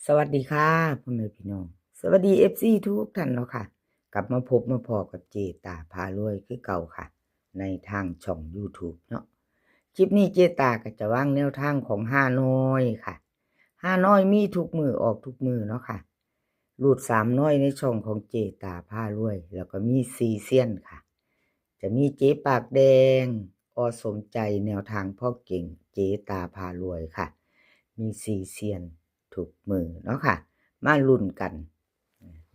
ສະຫວັດດີຄ່ະ ພໍ່ແມ່ພີ່ນ້ອງ ສະຫວັດດີ ເອັຟຊີ ທຸກທ່ານເນາະຄ່ະ. ກັບມາພົບມາພໍ້ກັບເຈຕາພາລວຍຄືເກົ່າຄ່ະ ໃນທາງຊ່ອງ YouTube ເນາະ. ຄລິບນີ້ເຈຕາກໍຈະວາງແນວທາງຂອງຮ່ານ້ອຍຄ່ະ. ຮ່ານ້ອຍມີທຸກມື້ ອອກທຸກມື້ເນາະຄ່ະ. ຮູດສາມນ້ອຍໃນຊ່ອງຂອງເຈຕາພາລວຍ ແລ້ວກໍມີສີ່ຊຽນຄ່ະ. ຈະມີເຈປາກແດງ ອ.ສົມໃຈ ແນວທາງພໍ່ເກັ່ງ ເຈຕາພາລວຍຄ່ະ. ມີສີ່ຊຽນທຸກມື້ເນາະຄ່ະ. ມາລຸ້ນກັນ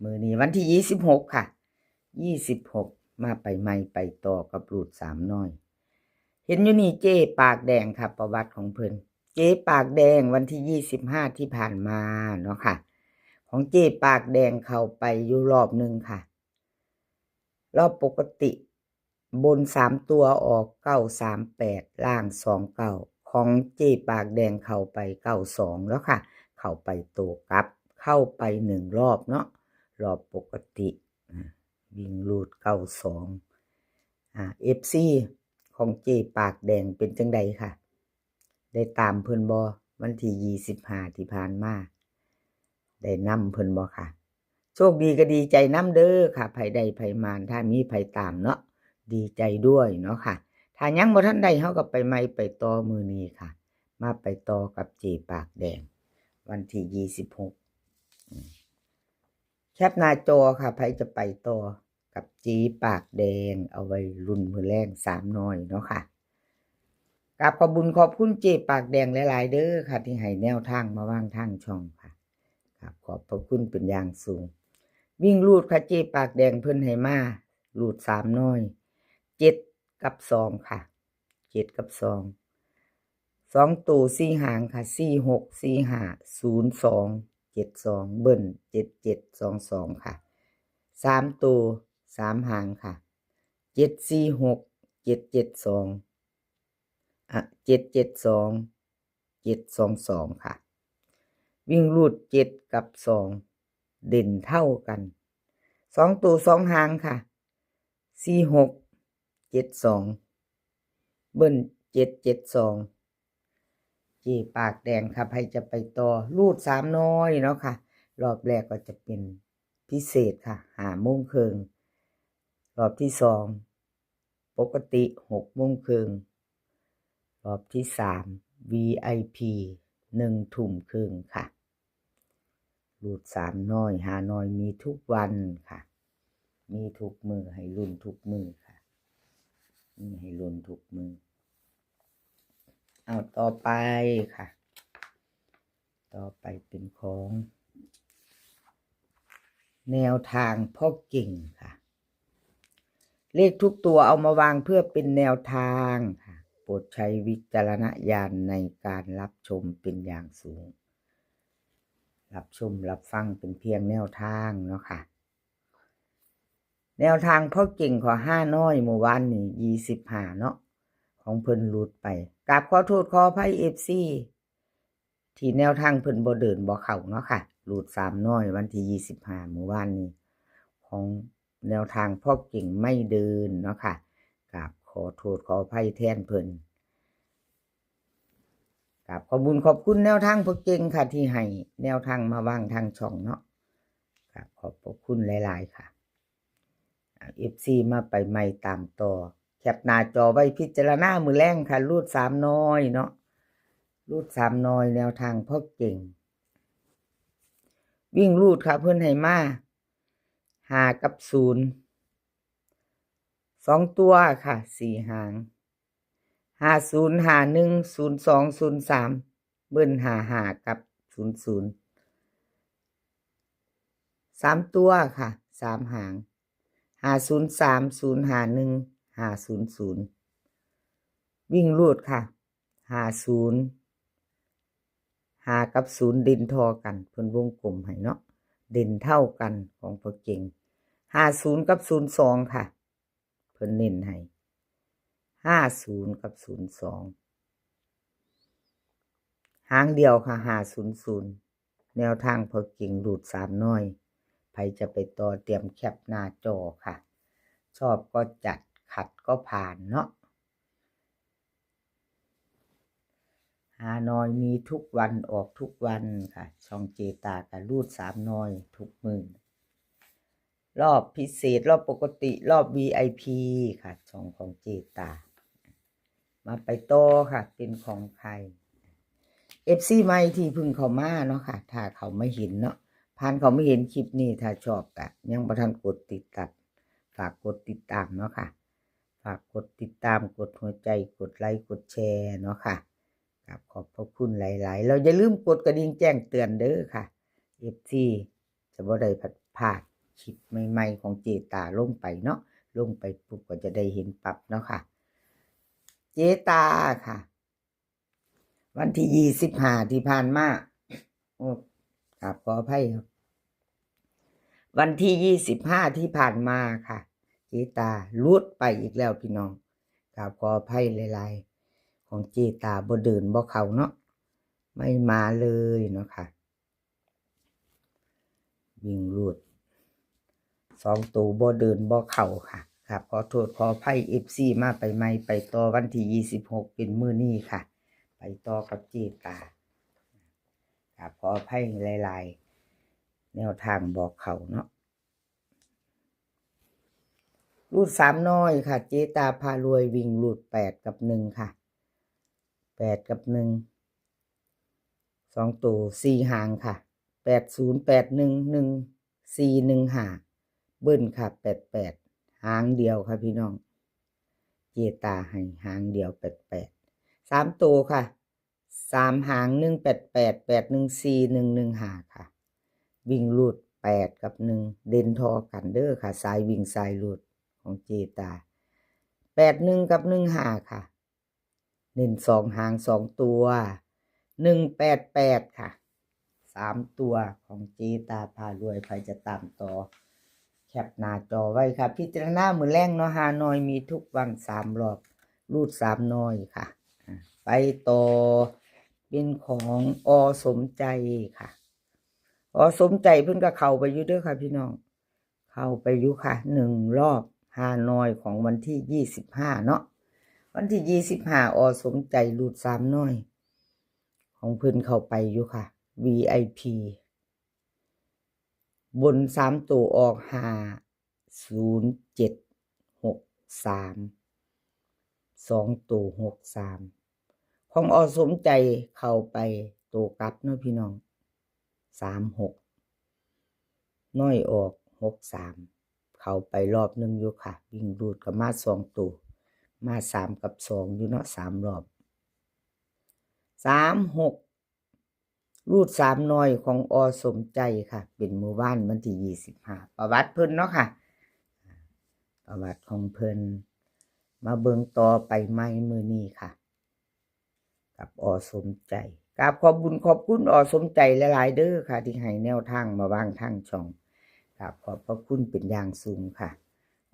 ມື້ນີ້ວັນທີຊາວຫົກຄ່ະ ຊາວຫົກ ມາໄປໃໝ່ໄປຕໍ່ກັບຮູດສາມນ້ອຍ. ເຫັນຢູ່ນີ້ເຈປາກແດງຄ່ະ ປະຫວັດຂອງເພິ່ນ. ເຈປາກແດງວັນທີຊາວຫ້າທີ່ຜ່ານມາເນາະຄ່ະ ຂອງເຈປາກແດງເຂົ້າໄປຢູ່ລອບໜຶ່ງຄ່ະ. ລອບປົກກະຕິ ບົນສາມຕົວອອກເກົ້າສາມແປດ ລ່າງສອງເກົ້າ ຂອງເຈປາກແດງເຂົ້າໄປເກົ້າສອງແລ້ວຄ່ະ. ເຂົ້າໄປໂຕກັບ ເຂົ້າໄປໜຶ່ງລອບເນາະ ລອບປົກກະຕິ ອາ ວິ່ງຮູດເກົ້າສອງ. ອາ ເອັຟຊີ ຂອງເຈປາກແດງເປັນຈັ່ງໃດຄ່ະ? ໄດ້ຕາມເພິ່ນບໍ່? ວັນທີຊາວຫ້າທີ່ຜ່ານມາ ໄດ້ນຳເພິ່ນບໍ່ຄ່ະ? ໂຊກດີກໍດີໃຈນຳເດີຄ່ະ ໃຜໄດ້ໃຜໝານ ຖ້າມີໃຜຕາມເນາະ ດີໃຈດ້ວຍເນາະຄ່ະ. ຖ້າຍັງບໍ່ທັນໄດ້ ເຮົາກໍໄປໃໝ່ໄປຕໍ່ມື້ນີ້ຄ່ະ. ມາໄປຕໍ່ກັບເຈປາກແດງ ວັນທີຊາວຫົກ. ແຄປໜ້າຈໍຄ່ະ ໃຜຈະໄປຕໍ່ ກັບເຈປາກແດງ ເອົາໄວ້ລຸ້ນມື້ແລງສາມນ້ອຍເນາະຄ່ະ. ກາບຂອບບຸນຂອບຄຸນເຈປາກແດງຫຼາຍໆເດີຄ່ະ ທີ່ໃຫ້ແນວທາງມາວາງທາງຊ່ອງຄ່ະ. ກາບຂອບພະຄຸນເປັນຢ່າງສູງ. ວິ່ງຮູດຄ່ະ ເຈປາກແດງເພິ່ນໃຫ້ມາ ຮູດສາມນ້ອຍ ເຈັດກັບສອງຄ່ະ. ເຈັດກັບສອງ ສອງໂຕສີ່ຫາງຄ່ະ ສີ່ຫົກ ສີ່ຫ້າ ສູນສອງ ເຈັດສອງ ເບິ້ນ ເຈັດເຈັດສອງສອງຄ່ະ. ສາມໂຕສາມຫາງຄ່ະ ເຈັດສີ່ຫົກ ເຈັດເຈັດສອງ ອະ ເຈັດເຈັດສອງ ເຈັດສອງສອງຄ່ະ. ວິ່ງຮູດເຈັດກັບສອງ ເດັ່ນເທົ່າກັນ ສອງໂຕສອງຫາງຄ່ະ ສີ່ຫົກ ເຈັດສອງ ເບິ້ນ ເຈັດເຈັດສອງ. ເຈປາກແດງຄ່ະ ໃຜຈະໄປຕໍ່ ຮູດສາມນ້ອຍເນາະຄ່ະ. ລອບແລກກໍຈະເປັນພິເສດຄ່ະ ຫ້າໂມງເຄິ່ງ. ລອບທີສອງປົກກະຕິ ຫົກໂມງເຄິ່ງ. ລອບທີສາມ ວີໄອພີ ໜຶ່ງທຸ່ມເຄິ່ງຄ່ະ. ຮູດສາມນ້ອຍ ຫ້ານ້ອຍ ມີທຸກວັນຄ່ະ ມີທຸກມື້ ໃຫ້ລຸ້ນທຸກມື້ຄ່ະ ມີໃຫ້ລຸ້ນທຸກມື້. ເອົາ ຕໍ່ໄປຄ່ະ ຕໍ່ໄປເປັນຂອງແນວທາງພໍ່ເກັ່ງຄ່ະ. ເລກທຸກຕົວເອົາມາວາງເພື່ອເປັນແນວທາງຄ່ະ. ໂປດໃຊ້ວິຈາລະນະຍານໃນການຮັບຊົມເປັນຢ່າງສູງ. ຮັບຊົມຮັບຟັງເປັນພຽງແນວທາງເນາະຄ່ະ. ແນວທາງພໍ່ເກັ່ງຂອງຮ່ານ້ອຍມື້ວານນີ້ ຊາວຫ້າເນາະ ຂອງເພິ່ນຫຼຸດໄປ. ກາບຂໍໂທດຂໍອະໄພ ເອັຟຊີ ທີ່ແນວທາງເພິ່ນບໍ່ເດີນບໍ່ເຂົ້າເນາະຄ່ະ. ຫຼຸດສາມນ້ອຍ ວັນທີຊາວຫ້າມື້ວານນີ້ ຂອງແນວທາງພໍ່ເກັ່ງໄມ່ເດີນເນາະຄ່ະ. ກາບຂໍໂທດຂໍອະໄພແທນເພິ່ນ. ກາບຂອບບຸນຂອບຄຸນແນວທາງພໍ່ເກັ່ງຄ່ະ ທີ່ໃຫ້ແນວທາງມາວາງທາງຊ່ອງເນາະ. ກາບຂອບພະຄຸນຫຼາຍໆຄ່ະ. ອາ ເອັຟຊີ ມາໄປໃໝ່ຕາມຕໍ່ ແຄປໜ້າຈໍໄວ້ພິຈາລະນາມື້ແລງຄ່ະ. ຮູດສາມນ້ອຍເນາະ ຮູດສາມນ້ອຍ ແນວທາງພໍ່ເກັ່ງ. ວິ່ງຮູດຄ່ະ ເພິ່ນໃຫ້ມາ ຫ້າກັບສູນ ສອງຕົວຄ່ະ ສີ່ຫາງ ຫ້າສູນ ຫ້າໜຶ່ງ ສູນສອງ ສູນສາມ ເບິ້ນ ຫ້າຫ້າ ກັບ ສູນສູນ. ສາມຕົວຄ່ະ ສາມຫາງ ຫ້າສູນສາມ ສູນຫ້າໜຶ່ງ ຫ້າສູນສູນ. ວິ່ງຮູດຄ່ະ ຫ້າສູນ ຫ້າກັບສູນເດັ່ນທໍ່ກັນ ເພິ່ນວົງກົມໃຫ້ເນາະ ເດັ່ນເທົ່າກັນຂອງພໍ່ເກັ່ງ ຫ້າສູນກັບສູນສອງຄ່ະ. ເພິ່ນເນັ້ນໃຫ້ ຫ້າສູນກັບສູນສອງ ຫາງດຽວຄ່ະ ຫ້າສູນສູນ. ແນວທາງພໍ່ເກັ່ງ ຮູດສາມນ້ອຍ ໃຜຈະໄປຕໍ່ ຕຽມແຄປໜ້າຈໍຄ່ະ. ຊອບກໍຈັດ ຂັດກໍຜ່ານເນາະ. ຮານ້ອຍມີທຸກວັນ ອອກທຸກວັນຄ່ະ. ຊ່ອງເຈຕາກະຮູດສາມໜ່ວຍທຸກມື້. ລອບພິເສດ, ລອບປົກກະຕິ, ລອບ ວີໄອພີ ຄ່ະ, ຊ່ອງຂອງເຈຕາ. ມາໄປຕໍ່ຄ່ະ, ເປັນຂອງໃຜ ເອັຟຊີ ໃໝ່ທີ່ເພິ່ງເຂົ້າມາເນາະຄ່ະ, ຖ້າເຂົ້າມາເຫັນເນາະ, ຜ່ານເຂົ້າມາເຫັນຄລິບນີ້, ຖ້າຊອບກະຍັງບໍ່ທັນກົດຕິດຕາມ, ຝາກກົດຕິດຕາມເນາະຄ່ະ, ຝາກກົດຕິດຕາມ, ກົດຫົວໃຈ, ກົດໄລ, ກົດແຊເນາະຄ່ະ. ກາບຂອບພະຄຸນຫຼາຍໆ. ແລ້ວຢ່າລືມກົດກະດິ່ງແຈ້ງເຕືອນເດີຄ່ະ ເອັຟຊີ ຈະບໍ່ໄດ້ພາດຄລິບໃໝ່ໆຂອງເຈຕາລົງໄປເນາະ, ລົງໄປປຸບກໍຈະໄດ້ເຫັນປັບເນາະຄ່ະ. ເຈຕາຄ່ະ ວັນທີຊາວຫ້າທີ່ຜ່ານມາ, ໂອ້ ກາບຂໍອະໄພ, ວັນທີຊາວຫ້າທີ່ຜ່ານມາຄ່ະ ເຈຕາຫຼຸດໄປອີກແລ້ວພີ່ນ້ອງ, ກາບຂໍອະໄພຫຼາຍໆ. ຂອງເຈຕາບໍ່ເດີນບໍ່ເຂົ້າເນາະ, ໄມ່ມາເລີຍເນາະຄ່ະ. ວິ່ງຮູດສອງໂຕບໍ່ເດີນບໍ່ເຂົ້າຄ່ະ. ກາບຂໍໂທດຂໍອະໄພ ເອັຟຊີ ມາໄປໃໝ່, ໄປຕໍ່ວັນທີຊາວຫົກ ເປັນມື້ນີ້ຄ່ະ, ໄປຕໍ່ກັບເຈຕາ. ກາບຂໍອະໄພຫຼາຍໆ, ແນວທາງບໍ່ເຂົ້າເນາະ. ຮູດສາມໜ່ວຍຄ່ະ, ເຈຕາພາລວຍ ວິ່ງຮູດແປດກັບໜຶ່ງຄ່ະ, ແປດກັບໜຶ່ງ ສອງໂຕສີ່ຫາງຄ່ະ, ແປດສູນ ແປດໜຶ່ງ ໜຶ່ງສີ່ ໜຶ່ງຫ້າ ເບິ້ນຄ່ະ ແປດແປດ ຫາງດຽວຄ່ະພີ່ນ້ອງ. ເຈຕາໃຫ້ຫາງດຽວ ແປດແປດ. ສາມໂຕຄ່ະ ສາມຫາງ ໜຶ່ງແປດແປດ ແປດໜຶ່ງສີ່ ໜຶ່ງໜຶ່ງຫ້າຄ່ະ. ວິ່ງຮູດແປດກັບໜຶ່ງ ເດັ່ນທໍ່ກັນເດີຄ່ະ, ສາຍວິ່ງສາຍຮູດຂອງເຈຕາ ແປດໜຶ່ງກັບໜຶ່ງຫ້າຄ່ະ. ເນັ້ນສອງຫາງສອງຕົວ ໜຶ່ງແປດແປດຄ່ະ. ສາມຕົວຂອງເຈຕາພາລວຍ, ໃຜຈະຕາມຕໍ່ ແຄປໜ້າຈໍໄວ້ຄ່ະ, ພິຈາລະນາມື້ແລງເນາະ. ຮານ້ອຍມີທຸກວັນສາມລອບ, ຮູດສາມໜ່ວຍຄ່ະ. ອາ ໄປຕໍ່ເປັນຂອງ ອ ສົມໃຈຄ່ະ. ອ ສົມໃຈເພິ່ນກໍເຂົ້າໄປຢູ່ເດີຄ່ະພີ່ນ້ອງ, ເຂົ້າໄປຢູ່ຄ່ະ ໜຶ່ງລອບ ຮານ້ອຍຂອງວັນທີຊາວຫ້າເນາະ. ວັນທີຊາວຫ້າ ອ ສົມໃຈ ຮູດສາມໜ່ວຍຂອງເພິ່ນເຂົ້າໄປຢູ່ຄ່ະ ວີໄອພີ. ບົນສາມໂຕອອກ ຫ້າສູນເຈັດຫົກສາມ ສອງໂຕຫົກສາມ. ຂອງ ອ ສົມໃຈ ເຂົ້າໄປໂຕກັບເນາະພີ່ນ້ອງ ສາມຫົກ ນ້ອຍອອກ ຫົກສາມ ເຂົ້າໄປລອບໜຶ່ງຢູ່ຄ່ະ. ວິ່ງຮູດກໍມາສອງໂຕ, ມາສາມກັບສອງຢູ່ເນາະ ສາມລອບ. ສາມຫົກ ຮູດສາມໜ່ວຍຂອງ ອ ສົມໃຈຄ່ະ, ເປັນມື້ວານວັນທີຊາວຫ້າ ປະຫວັດເພິ່ນເນາະຄ່ະ, ປະຫວັດຂອງເພິ່ນ. ມາເບິ່ງຕໍ່ໄປໃໝ່ມື້ນີ້ຄ່ະ ກັບ ອ ສົມໃຈ. ກາບຂອບບຸນຂອບຄຸນ ອ ສົມໃຈ ຫຼາຍໆເດີຄ່ະ ທີ່ໃຫ້ແນວທາງມາວາງທາງຊ່ອງ, ກາບຂອບພະຄຸນເປັນຢ່າງສູງຄ່ະ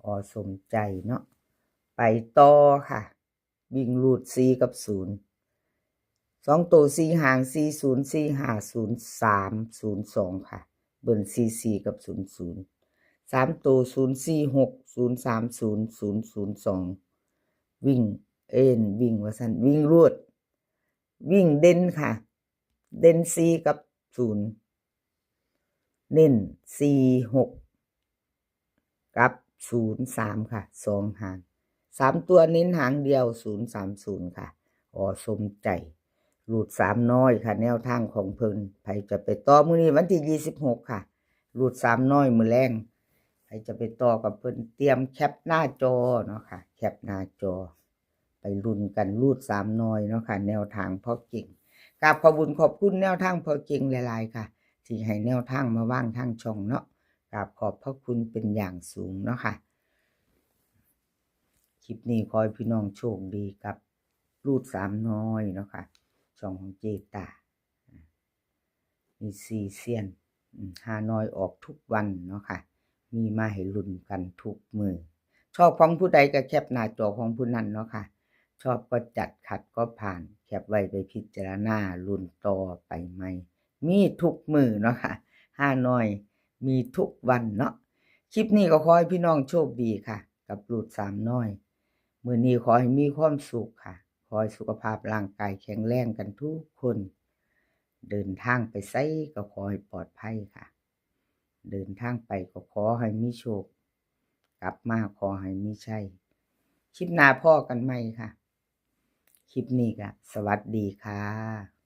ອ ສົມໃຈເນາະ. ໄປຕໍ່ຄ່ະ ວິ່ງຮູດສີ່ກັບສູນ ສອງໂຕສີ່ຫາງ ສີ່ສູນ ສີ່ຫ້າສູນ ສາມສູນສອງຄ່ະ, ເບິ້ນສີ່ສີ່ກັບສູນສູນ. ສາມໂຕ ສູນສີ່ຫົກ ສູນສາມສູນ ສູນສູນສອງ. ວິ່ງ ເອີ້ນ ວິ່ງວ່າຊັ້ນ, ວິ່ງຮູດ ວິ່ງເດັ່ນຄ່ະ, ເດັ່ນສີ່ກັບສູນ ເນັ້ນສີ່ຫົກ ກັບສູນສາມຄ່ະ ສອງຫາງ. ສາມຕົວເນັ້ນຫາງດຽວ ສູນສາມສູນຄ່ະ ອ ສົມໃຈ. ຮູດສາມໜ່ວຍຄ່ະ ແນວທາງຂອງເພິ່ນ. ໃຜຈະໄປຕໍ່ມື້ນີ້ວັນທີຊາວຫົກຄ່ະ ຮູດສາມໜ່ວຍມື້ແລງ, ໃຜຈະໄປຕໍ່ກັບເພິ່ນ ຕຽມແຄປໜ້າຈໍເນາະຄ່ະ ແຄປໜ້າຈໍ. ໄປລຸ້ນກັນ ຮູດສາມໜ່ວຍເນາະຄ່ະ ແນວທາງພໍ່ເກັ່ງ. ກາບຂອບບຸນຂອບຄຸນແນວທາງພໍ່ເກັ່ງຫຼາຍໆຄ່ະ ທີ່ໃຫ້ແນວທາງມາວາງທາງຊ່ອງເນາະ, ກາບຂອບພະຄຸນເປັນຢ່າງສູງເນາະຄ່ະ. ຄລິບນີ້ຂໍໃຫ້ພີ່ນ້ອງໂຊກດີກັບຮູດສາມໜ່ວຍເນາະຄ່ະ ຊ່ອງຂອງເຈຕາ. ມີສີ່ສ່ຽນ ອາ ຮານ້ອຍອອກທຸກວັນເນາະຄ່ະ, ມີມາໃຫ້ລຸ້ນກັນທຸກມື້. ຊອບຂອງຜູ້ໃດກໍແຄປໜ້າຈໍຂອງຜູ້ນັ້ນເນາະຄ່ະ, ຊອບກໍຈັດ ຂັດກໍຜ່ານ, ແຄປໄວ້ໄປພິຈາລະນາລຸ້ນຕໍ່ໄປໃໝ່. ມີທຸກມື້ເນາະຄ່ະ, ຮານ້ອຍມີທຸກວັນເນາະ. ຄລິບນີ້ກໍຂໍໃຫ້ພີ່ນ້ອງໂຊກດີຄ່ະ ກັບຮູດສາມໜ່ວຍ. ມື້ນີ້ຂໍໃຫ້ມີຄວາມສຸກຄ່ະ, ຂໍໃຫ້ ຂໍໃຫ້ສຸຂະພາບຮ່າງກາຍແຂງແຮງກັນທຸກຄົນ. ເດີນທາງໄປໃສກໍຂໍໃຫ້ປອດໄພຄ່ະ. ເດີນທາງໄປກໍຂໍໃຫ້ມີໂຊກ, ກັບມາຂໍໃຫ້ມີໄຊ. ຄລິບໜ້າພໍ້ກັນໃໝ່ຄ່ະ. ຄລິບນີ້ກໍສະຫວັດດີຄ່ະ.